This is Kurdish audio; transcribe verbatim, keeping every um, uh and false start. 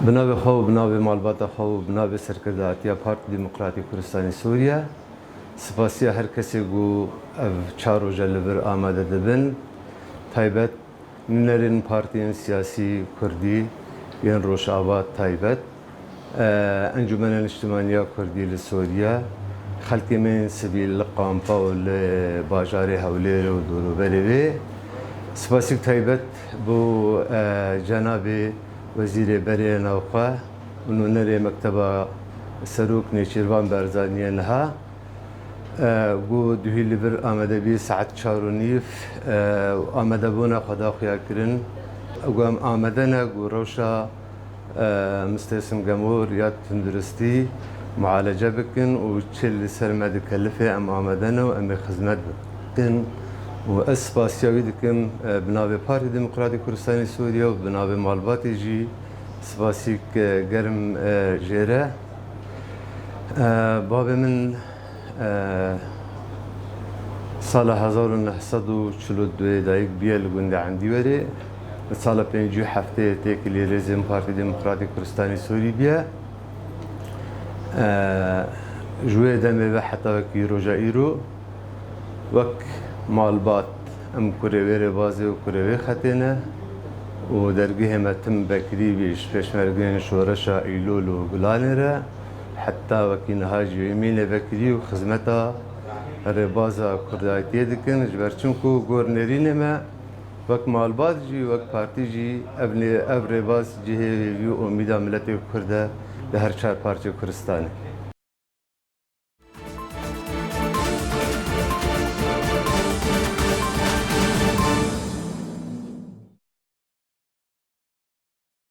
Bi navê xwe û bi navê malbata xwe û bi navê serkirdatiya Partî Demokratîk Kurdistanê Sûriye, spasiya her kesê ku ev çar roje li vir amade dibin, taybet nûnerên partiyên siyasî kurdî yên Rojava taybet, e, Encûmena Niştimaniya Kurdî li Sûriye, xelkê me yên sivîl li kampa û li bajarê Hewlêrê û dorûberê wê. Spasîk taybet bo, e, cenabê Wezîrê Berê Navxwe û nûnerê Mekteba Serok Nêçîrvan Barzaniyê niha, e, ku duhî li vir amade bî saet çar û nîv, e, amadebûna xwe da xuya kirin. Ku em amade ne ku rewşa, e, Mistê Simgemor ya tunduristî mualece bikin û çi li ser me dikelifê em amade ne û em ê xizmet bikin. Û ez spasiya wî dikim, e, bi navê Partî Demokratîk Kurdistanê Sûriye û bi navê malbatê jî spasîk, e, germ, e, jê re. E, bavê min, e, sala hezar û neh sed û çil û duyê dayik bûye li gundê Endîwerê. Li sala pêncî û heftê têkilî rêzên Partî Demokratîk Kurdistanê Sûrî bûye. E, ji wê demê ve heta wekî roja îro, wek malbat, em kurê wê rêbazê û kurê wê xetê ne û dergehê me tim vekirî bî ji pêşmergeyên şoreşa Îlol û Gulanê re, heta wekî niha jî wê mînê vekirî û xizmeta rêbaza kurdayetiyê dikin, ji ber çimku gor nêrînê me, wek malbat jî, wek partî jî ev nê-, ev rêbaz cihê hêvî û umîda miletê Kurd e li her çar parçeyê Kurdistanê.